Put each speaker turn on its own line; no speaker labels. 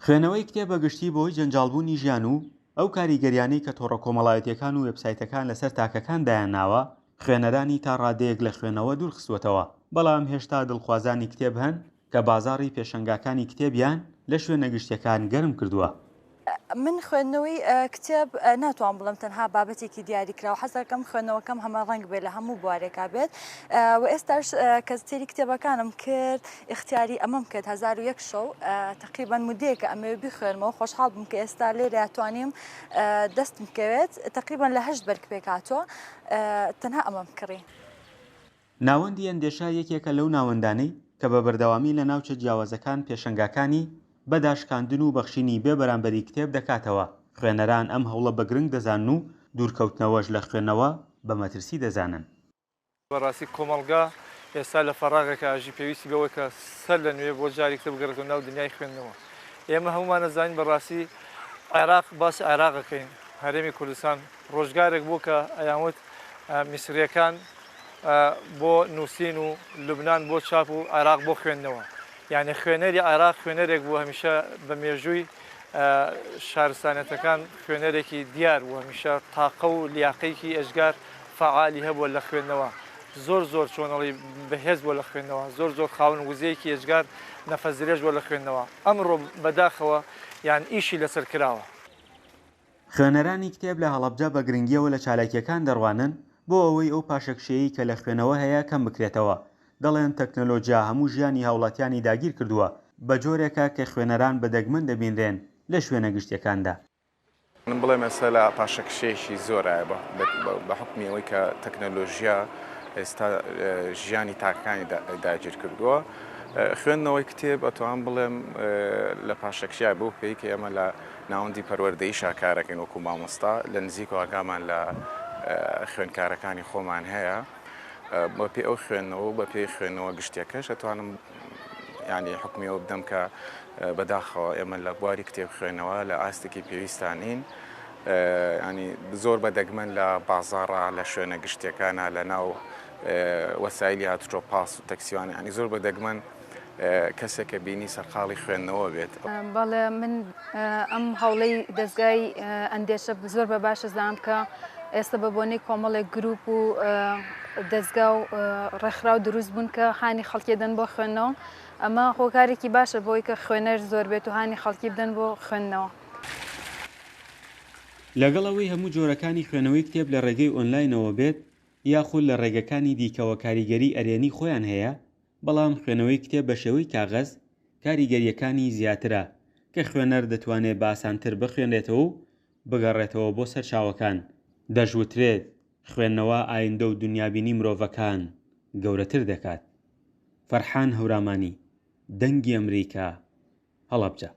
خوێنەوەی کتێب بە گشتی بەهۆی جەنجاڵبوونی ژیان و ئەو کاریگەریانەی کە تۆڕە کۆمەڵایەتییەکان و وێبسایتەکان لەسەر تاکەکان دایانناوە، خوێنەرانی تا ڕادەیەک لە خوێندنەوە دوورخستووەتەوە، بەڵام هێشتا دڵخوازانی کتێب هەن کە بازاڕی پێشەنگاکانی کتێبیان لە شوێنە گشتییەکان گەرم کردووە.
من خوێندنەوەی کتێب ناتوانم بڵێم تەنها بابەتێکی دیاریکراو حەز دەکەم خوێندنەوەکەم هەمە ڕەنگ بێت لە هەموو بوارێکا بێت و ئێستاش کە سەیری کتێبەکانم کرد ئیختیاری ئەمەم کرد 1001 شەو تقریبا مدەیەکە ئەمەوێ بیخوێنمەوە خۆشحاڵ بووم کە ئێستا لێرە توانیم دەستم بکەوێت تقریبا لە هەشت بەرگ پێک هاتووە تەنها ئەمەم کڕی.
ناوەندی ئەندێشە یەکێکە لەو ناوەندانەی کە بە بەردەوامی لە ناوچە جیاوازەکان پێشەنگاکانی بە داشکاندن و بەخشینی بێ بەرامبەری کتێب دەکاتەوە، خوێنەران ئەم هەوڵە بە گرنگ دەزانن و دوورکەوتنەوەش لە خوێندنەوە بە مەترسی دەزانن.
بەڕاستی کۆمەڵگا ئێستا لە فەراغێکا ئەژی پێویستی بەوەی کە سەر لە نوێ بۆ جارێکی تر بگەڕێتەوە ناو دنیای خوێندنەوە. ئێمە هەموومان ئەزانین بەڕاستی عێراق باسی عێراق ئەکەین هەرێمی کوردستان ڕۆژگارێک بوو کە ئەیانوت میسرییەکان بۆ نووسین و لوبنان بۆ چاپ و عێراق بۆ خوێندنەوە. یانی خوێنەری عێراق خوێنەرێک بوو هەمیشە بە مێژووی شارستانیەتەکان خوێنەرێکی دیار بوو هەمیشە تاقە و لیاقەیەکی ئێجگار فەعالی هەبووە لە خوێندنەوە زۆر زۆر چۆنەڵی بەهێز بووە لە خوێندنەوە زۆر زۆر خاوەن وزەیەکی ئێجگار نەفەس درێژ بووە لە خوێندنەوە ئەمڕۆ بەداخەوە یان ئیشی لەسەر کراوە.
خوێنەرانی کتێب لە هەڵەبجە بە گرنگییەوە لە چالاکییەکان دەڕوانن بۆ ئەوەی ئەو پاشەکشێیەی کە لە خوێنەوە هەیە کەم بکرێتەوە، دەڵێن تەکنەلۆجیا هەموو ژیانی هاوڵاتیانی داگیرکردووە، بە جۆرێکە کە خوێنەران بە دەگمەن دەبینرێن لە شوێنە گشتییەکاندا.
من بڵێم ئێستا لە پاشەکشەیەکی زۆرایە بە حوکمی ئەوەی کە تەکنەلۆژیا ئێستا ژیانی تاکەکانی داگیر کردووە خوێندنەوەی کتێب ئەتوان بڵێم لە پاشەکشیا بەو پێی کە ئێمە لە ناوەندی پەروەردەیشا کارەکەین وەکو مامۆستا لە نزیک و ئاگامان لە خوێندکارەکانی خۆمان هەیە بە پێی ئەو خوێندنەوە و بە پێی خوێندنەوە گشتیەکەش ئەتوانم یانی حوکمی ئەوە بدەم کە بەداخەوە ئێمە لە بواری کتێب خوێنەوە لە ئاستێکی پێویستا نین ینی زۆر بە دەگمەن لە بازاڕا لە شوێنە گشتیەکانە لە ناو وەسایلی هاتوچۆ پاس و تەکسیوان ینی زۆر بە دەگمەن کەسێک کە بینی سەرقاڵی خوێندنەوە بێت.
بەڵێ من ئەم هەوڵەی دەزگای ئەندێشە زۆر بە باش ئەزانم کە ئێستا بە بۆنەی کۆمەڵێک گروپ و دەزگا و ڕێکخراو دروست بوون کە هانی خەڵکی دەن بۆ خوێندنەوە ئەمە هۆکارێکی باشە بۆی کە خوێنەر زۆر بێت و هانی خەڵکی بدەن بۆ خوێندنەوە.
لەگەڵ ئەوەی هەموو جۆرەکانی خوێنەوەی کتێب لە ڕێگەی ئۆنلاینەوە بێت یاخود لە ڕێگەکانی دیکەوە کاریگەری ئەرێنی خۆیان هەیە، بەڵام خوێنەوەی کتێب بە شێوەی کاغەز کاریگەرییەکانی زیاترە کە خوێنەر دەتوانێت بە ئاسانتر بخوێنرێتەوە و بگەڕێتەوە بۆ سەرچاوەکان، دەشوترێت خوێندنەوە ئایندە و دونیابینی مرۆڤەکان گەورەتر دەکات. فەرحان هەورامانی، دەنگی ئەمریکا، هەڵەبجە.